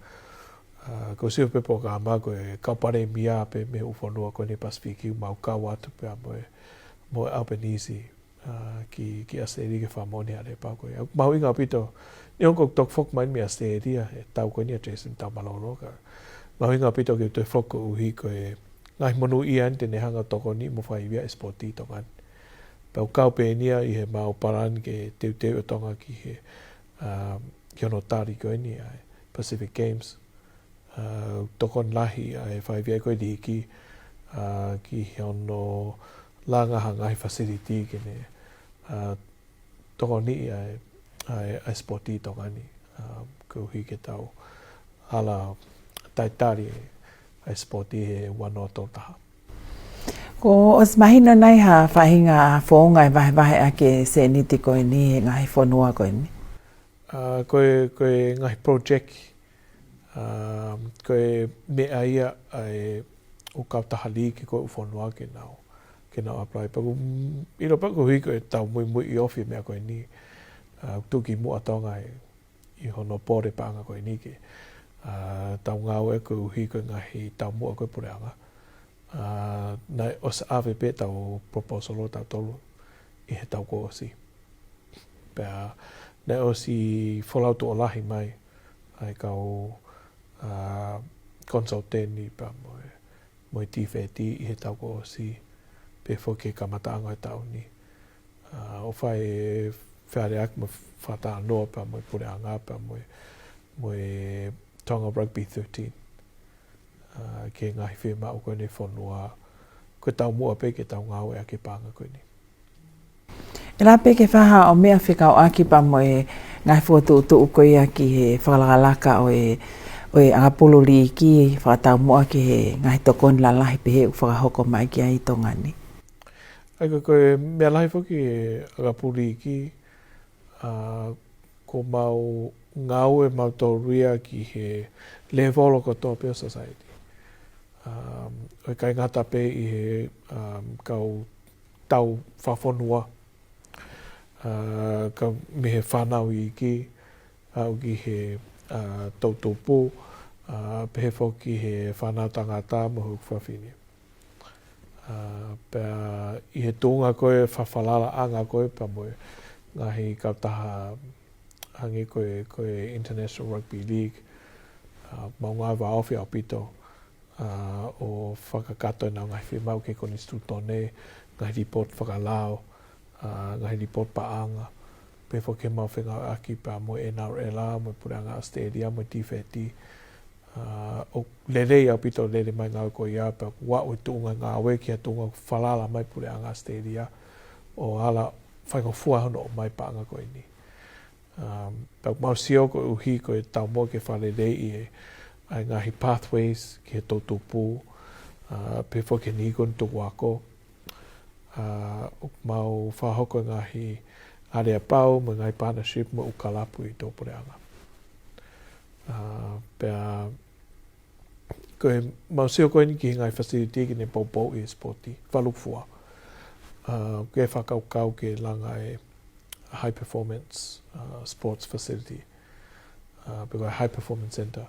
a, ʻoku ou sio pē polokalama ko e kau palēmia pē mei he ʻū fonua ko eni Pasifiki, mau kau atu pea mo e, mo e Albanese, a, ki, ki ʻAositelēlia ke fakamoʻoni ʻa e aleapau ko ia. Mahuʻinga ʻaupito, neongo ʻoku toki foki mai mei ʻAositelēlia he taʻu ko eni ʻa Jason Taumalolo, ka mahuʻinga ʻaupito ke u toe foki koeʻuhi ko e ngaahi monūʻia eni te ne hanga ʻo tokoni mo fakaivia e sipoti ʻi Tonga ni. Pea ʻoku kau pē eni ia ʻi he mau palani ke teuteu ʻa Tonga ki he, a, ki hono tali ko eni ʻa e Pacific Games. A, tokoni lahi ʻa e fakaivia ko e liiki, a, ki hono langa ha ngaahi facility ke ne, a, tokoniʻi ʻa e, ʻa e, ʻa e sipoti ʻi Tonga ni, a, koeʻuhi ke tau ala talitali ʻa e sipoti he ua noa tolu taha. Kuo ʻosi mahino nai ha faʻahinga founga ʻe vahevahe ʻaki e sēniti ko eni he ngaahi fonua ko eni? ʻA, ko e, ko e ngaahi project, ʻa, ko e meʻa ia ʻa e ʻū kautaha līki ko e ʻū fonua ke nau, ke nau apply. Pea ʻoku, mm, ʻilo pē koeʻuhi ko e tau muimui ʻi ofi e meʻa ko eni, ʻa, tuki muʻa Tonga ʻi, ʻi hono pole paʻanga ko eni ke, ʻa, tau ngāue koeʻuhi ko e ngaahi taumuʻa ko e puleʻanga. ʻA, naʻe ʻosi ʻave pē tau proposal ʻo tautolu ʻi he tau kuo ʻosi. Pea naʻe ʻosi folau tuʻo lahi mai ʻa e kau, ʻa, consultant pea mo e, mo e TFET ʻi he tau kuo ʻosi, pea foki he kamataʻanga e tau ni. ʻA, ʻo fai e fealeaʻaki mo e fakatalanoa pea mo e puleʻanga pea mo e, mo e Tonga Rugby thirteen. ʻA, ki he ngaahi fiemaʻu ko eni e fonua, ko e taumuʻa pē ke tau ngāueʻaki e paʻanga ko eni. ʻE lava pē ke fai haʻo meʻa fekauʻaki pea mo e ngaahi fokotuʻutuʻu ko ia ki he fakalakalaka ʻo e, ʻo e ʻakapulu līki, fakataumuʻa ki he ngaahi tokoni lalahi pehē ʻoku fakahoko mai ki ai ʻi Tonga ni? ʻA ia ko e, ko e meʻa lahi foki e ʻakapulu līki, ʻa, ko ʻemau ngāue ʻamautolu ia ki he lēvolo kotoa pē ʻo society. Um, ʻo ʻikai ngata pē ʻi he, um, kau tau fakafonua, ʻa, ka mei he fānau iiki, ʻa, ʻo ki he, ʻa, toʻutupu, ʻa, pehē foki he fānau tangata mo e houʻeiki fafine. ʻA, pea ʻi he tuʻunga ko e fakafalalaʻanga ko e pea mo e ngaahi kautaha hangē ko e, ko e International Rugby League, ʻa, mau ngāue vāofi ʻaupito, ʻa, ʻo fakakakato ʻenau ngaahi fiemaʻu ki he konisitūtone, ngaahi lipoti fakalao, ʻa, ngaahi lipoti paʻanga, pea foki ʻemau fengāueʻaki pea mo e NRL, mo e Puleʻanga ʻAositelēlia, mo e TFET, ʻa, ʻo lelei ʻaupito lele mai ngāue ko ia, pea kuo aʻu e tuʻunga ngāue ki he tuʻunga falala mai Puleʻanga ʻAositelēlia, ʻo ala faingofua hono ʻomai paʻanga ko eni. Um, pea ʻoku mau sio koeʻuhi ko e taumuʻa ke fakaleleiʻi e, ʻa e ngaahi pathways ki he toʻutupu, ʻa, pea foki ki he niʻihi ko eni tukuako. ʻA, ʻoku mau fakahoko e ngaahi aleapau mo e ngaahi partnership mo e ʻū kalapu ʻi tuʻapuleʻanga. ʻA, pea ko ʻemau sio ko eni ki he ngaahi facility ke ne poupouʻi e sipoti, fakalūkufua. ʻA, ke fakakaukau ke langa e high performance, ʻa, sports facility. ʻA, pe ko e high performance center.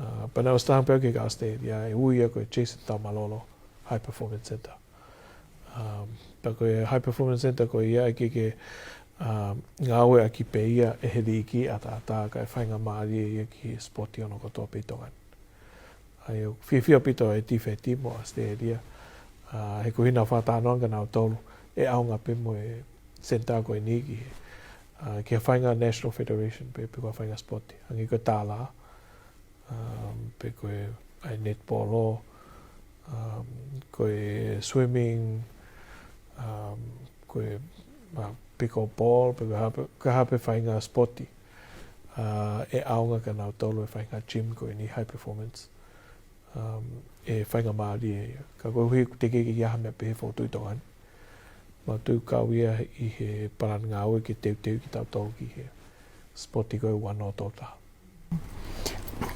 ʻA, pea naʻe ʻosi talaange pē ki he kau ʻAositelēlia, ʻe ui ia ko e Jason Taumalolo High Performance Center. Um, pea ko e high performance center ko ia ʻe ʻikai ke, um, ngāueʻaki pē ia ʻe he līki ʻataʻatā, ka ʻe faingamālie ia ki he sipoti ʻo hono kotoa pē ʻi Tonga ni. ʻA ia ʻoku fiefia ʻaupito e TFET mo ʻAositelēlia, ʻa, he ko e ʻuhinga fakatalanoa kia nautolu, ʻe ʻaonga pē mo e center ko eni ki he, ʻa, ki he faʻahinga national federation pē, pe ko e faʻahinga sipoti. Hangē ko e tālā, um, pe ko e, ʻa e netipolo, um, ko e swimming, um, ko e, ʻa, pickleball, pe ko e hā pē, ko e hā pē faʻahinga sipoti. ʻA, ʻe ʻaonga kia nautolu e faʻahinga gym ko eni high performance. Um, ʻe faingamālie ia. Ka koeʻuhi ʻoku teʻeki ke ʻi ai ha meʻa pehē fokotuʻu ʻi Tonga ni. Mau tui ʻoku kau ia ʻi he palani ngāue ke teuteu kitautolu ki he sipoti ko e ua noa tolu taha.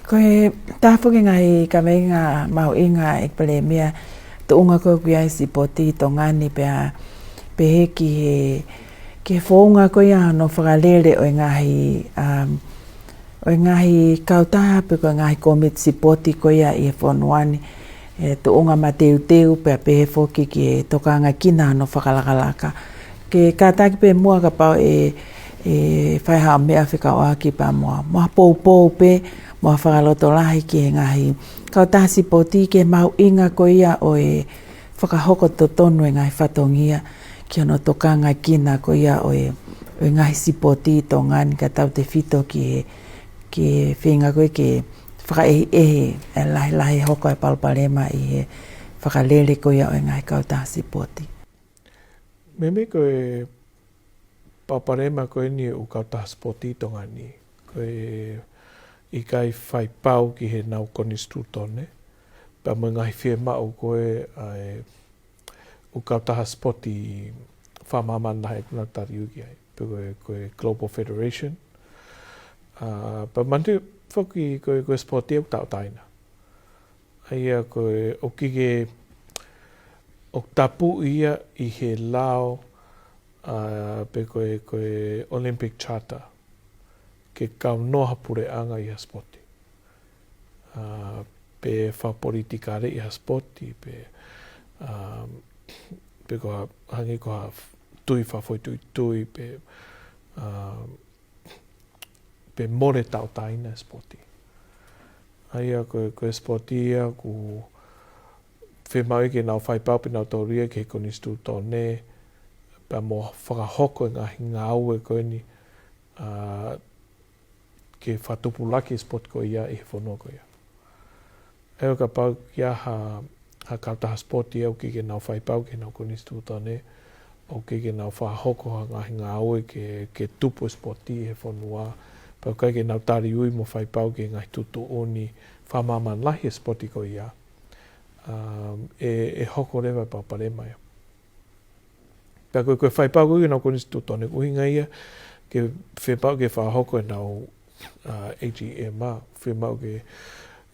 Ko e taha foki e ngaahi kaveinga mahuʻinga ʻEiki Palēmia, tuʻunga ko ē ʻoku ʻi ai e sipoti ʻi Tonga ni pea pehē ki he, ki he founga ko ia hono fakalele ʻo e ngaahi, um, ʻo e ngaahi kautaha pe ko e ngaahi kōmiti sipoti ko ia ʻi he fonua ni, ʻe tuʻunga mateuteu pea pehē foki ki he tokangaʻi kinaua hono fakalakalaka. Ke kātaki pē muʻa kapau ʻe, ʻe fai haʻo meʻa fekauʻaki pea mo ha, mo ha poupou pē, mo ha fakalotolahi ki he ngaahi kautaha sipoti ki he mahuʻinga ko ia ʻo e fakahoko totonu e ngaahi fatongia ki hono tokangaʻi kinaua ko ia ʻo e, ʻo e ngaahi sipoti ʻi Tonga ni kae tautefito ki he, ki he feinga ko ē ke fakaʻehiʻehi e lahilahi e hoko e palopalema ʻi he fakalele ko ia ʻo e ngaahi kautaha sipoti. Meimei ko e palopalema ko eni e ʻū kautaha sipoti ʻi Tonga ni, ko e ʻikai fai pau ki heʻenau konisitūtone, pea mo e ngaahi fiemaʻu ko ē ʻa e ʻū kautaha sipoti fakamāmani lahi ʻoku nau tali ui ki ai. Pea ko e, ko e Global Federation. Ā, pea manatu foki ko e, ko e sipoti ʻoku tauʻatāina. ʻA ia ko e ʻoku ʻikai ke, ʻoku tapu ia ʻi he lao, ā, pe ko e, ko e Olympic Charter. Ke kaunoa ha puleʻanga ʻi ha sipoti. Ā, pe fakapolitikale ʻi ha sipoti, pe, ā, pe ko ha, hangē ko ha tui fakafoʻituitui, pe, ā, pe mole tauʻatāina e sipoti. ʻA ia ko e, ko e sipoti ia ʻoku fiemaʻu ke nau faipau pē nautolu ia ki he konisitūtone, pea mo fakahoko e ngaahi ngāue ko eni, ā, ke fakatupulaki e sipoti ko ia ʻi he fonua ko ia. ʻE ʻo kapau ʻoku ʻi ai ha, ha kautaha sipoti ʻoku ʻikai ke nau faipau ki heʻenau konisitūtone, ʻoku ʻikai ke nau fakahoko ha ngaahi ngāue ke, ke tupu e sipoti ʻi he fonua, pea ʻoku ʻikai ke nau tali ui mo faipau ki he ngaahi tuʻutuʻuni fakamāmani lahi e sipoti ko ia. Um, ʻe, ʻe hoko leva e palopalema ia. Pea ko e, ko e faipau ko ē ki heʻenau konisitūtone, ko e ʻuhinga ia ke fiemaʻu ke fakahoko ʻenau, ā, A G M, ā, fiemaʻu ke,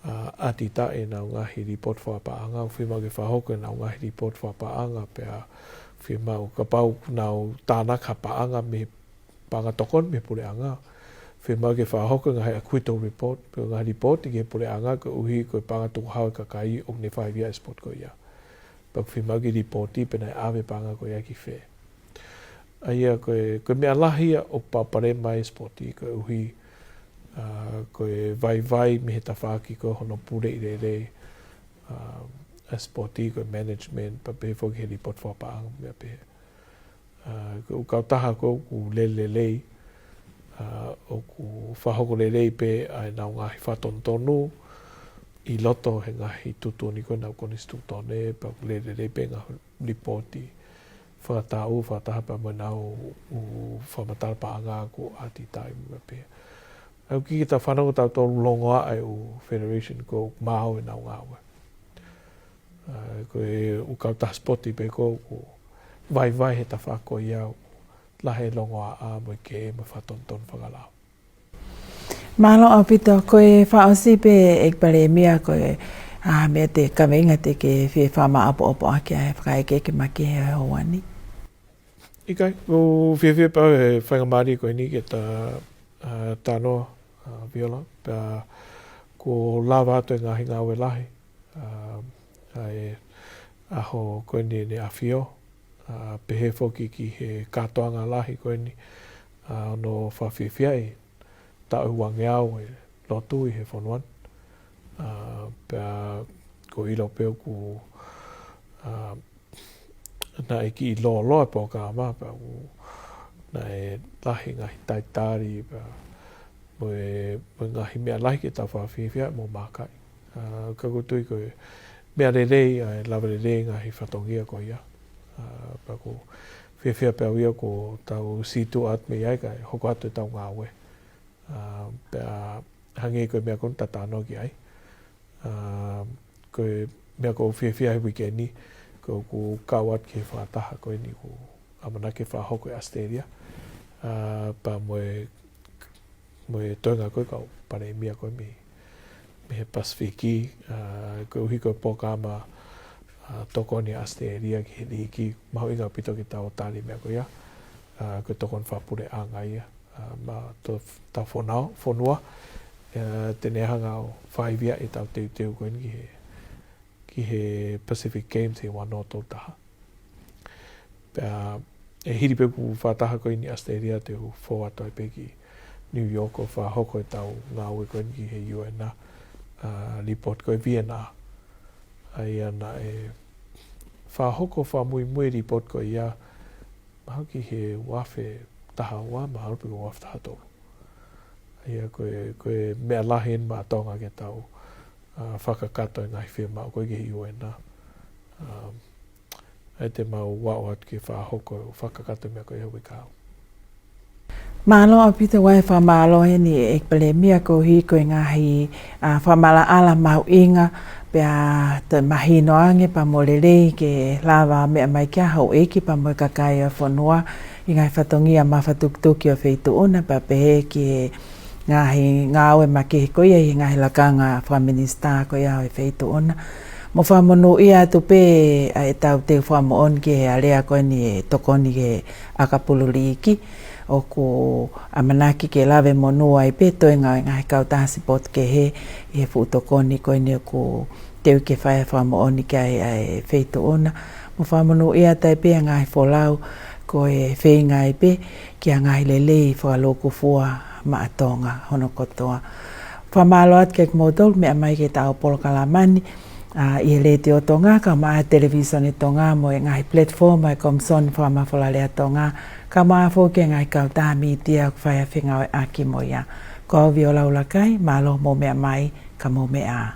ā, ʻatitaʻi ʻenau ngaahi lipooti fakapaʻanga, fiemaʻu ke fakahoko ʻenau ngaahi lipooti fakapaʻanga, pea fiemaʻu kapau ʻoku nau tānaki ha paʻanga mei he paʻanga tokoni mei he puleʻanga. Fiemaʻu ke fakahoko e ngaahi acquittal report, pe ngaahi lipooti ki he puleʻanga koeʻuhi ko e paʻanga tukuhau e kakai ʻoku ne faiveaʻi e sipoti ko ia. Pea ʻoku fiemaʻu ke lipooti pe naʻe ʻave paʻanga ko ia ki fē. ʻA ia ko e, ko e meʻa lahi ia ʻoku palopalema ai e sipoti koeʻuhi, ā, ko e vaivai mei he tafaʻaki ko hono puleʻi lelei, ā, e sipoti ko e management, pea pehē foki he lipooti fakapaʻanga mo e meʻa pehē. Ā, ko e ʻū kautaha ko ē ʻoku lele lelei, ā, ʻoku fakahoko lelei pē ʻa ʻenau ngaahi fakatonutonu ʻi loto he ngaahi tuʻutuʻuni ko ē ʻenau konisitūtone, pea ʻoku lele lelei pē ngaahi lipooti fakataʻu, fakataha pea mo ʻenau ʻū fakamatala paʻanga ʻoku ʻatitaʻi mo e meʻa pehē. ʻOku ʻikai ke tau fanongo tautolu longoaʻa e ʻū federation ko ē ʻoku maau ʻenau ngāue. Ā, ko e ʻū kautaha sipoti pē ko ē ʻoku vaivai he tafaʻaki ko ia ʻoku lahi e longoaʻa mo e kē mo e fakatonutonu fakalao. Mālō ʻaupito, ko e fakaʻosi pē ʻEiki Palēmia ko e, ā, meʻa te kaveinga te ke fie fakamāʻopoʻopo ʻaki ʻa e fakaʻekeʻeke makehe he houa ni. ʻIkai, ʻoku ou fiefia pē ʻi he faingamālie ko eni ke ta, ā, talanoa, ā, Viola, pea kuo lava atu e ngaahi ngāue lahi, ā, ʻa e ʻaho ko eni ʻEne ʻAfio, ā, pehē foki ki he kātoanga lahi ko eni, ā, hono fakafiefiaʻi taʻu ʻe uangeau e lotu ʻi he fonua ni. Ā, pea ʻoku ou ʻilo pē ʻoku, ā, naʻe kiʻi lōloa e polokalama, pea ʻoku, naʻe lahi ngaahi talitali, pea mo e, mo e ngaahi meʻa lahi ke tau fakafiefia mo mākaʻi. Ā, ka ʻoku ou tui ko e meʻa lelei, ʻa e lava lelei ngaahi fatongia ko ia. Ā, pea ʻoku ou fiefia pē au ia kuo tau situʻa atu mei ai kae hoko atu ʻetau ngāue. Ā, pea hangē ko e meʻa ko eni ta talanoa ki ai. Ā, ko e meʻa ʻoku ou fiefia he uike ni, ko ʻeku kau atu ki he fakataha ko eni ʻoku ʻamanaki ke fakahoko ʻi ʻAositelēlia. Ā, pea mo e, mo e toenga ko ē kau palēmia ko ē mei, mei he Pasifiki, ā, koeʻuhi ko e polokalama, ā, tokoni ʻa ʻAositelēlia ki he liiki, mahuʻinga ʻaupito ke tau tali e meʻa ko ia, ā, ko e tokoni fakapuleʻanga ia, ā, maʻa hotau fonua, fonua, ā, te ne hanga ʻo faiveaʻi ʻetau teuteu ko eni ki he, ki he Pacific Games he ua noa tolu taha. Pea, ʻe hili pē ʻeku fakataha ko eni ʻi ʻAositelēlia te u fou atu ai pē ki New York ʻo fakahoko ʻetau ngāue ko eni ki he U N, ā, lipooti ko e V N R. ʻA ia naʻe fakahoko fakamuimui e lipooti ko ia, mahalo ki he ua afe taha ua, mahalo pē ko e ua afe taha tolu. ʻA ia ko e, ko e meʻa lahi eni maʻa Tonga ke tau, ā, fakakakato e ngaahi fiemaʻu ko ē ki he U N. Ā, ʻe te mau aʻu atu ke fakahoko, fakakakato e meʻa ko ia he uike kahaʻu. Mālō ʻaupito, ʻoku ou fakamālō heni ʻEiki Palēmia koeʻuhi ko e ngaahi, ʻa, fakamaʻalaʻala mahuʻinga pea toe mahino ange pea mo lelei ke lava meʻa mai ki ai houʻeiki pea mo e kakai ʻo e fonua ʻi he ngaahi fatongia mafatukituki ʻo e feituʻu na pea pehē ki he ngaahi ngāue makehe ko ia ʻi he ngaahi lakanga fakaminisitā ko ia ʻo e feituʻu na. Mo fakamonūʻia atu pē ʻa ʻetau teu fakamoʻoni ki he alea ko eni e tokoni ki he ʻakapulu liiki. ʻOku ʻamanaki ke lave monū ai pē toenga ʻo e ngaahi kautaha sipoti kehe ʻi he fuʻu tokoni ko eni ʻoku teu ke fai ʻa e fakamoʻoni ki ai ʻa e feituʻu na. Mo fakamonūʻia atu ai pē ʻa e ngaahi folau ko e feinga ai pē ki he ngaahi lelei fakalūkufua maʻa Tonga hono kotoa. Fakamālō atu kiate kimoutolu meʻa mai ki heʻetau polokalama ni, ʻa, ʻi he Letiō Tonga, kae ʻumaʻā e Televīsone Tonga mo e ngaahi platform ʻa e Komisoni Fakamafola Lea Tonga, kae ʻumaʻā foki e ngaahi kautaha mītia ʻoku fai ʻa e fengāueʻaki mo ia. Ko au Viola ʻUlakaʻi, mālō hoʻomou meʻa mai, ka mou meʻa ā.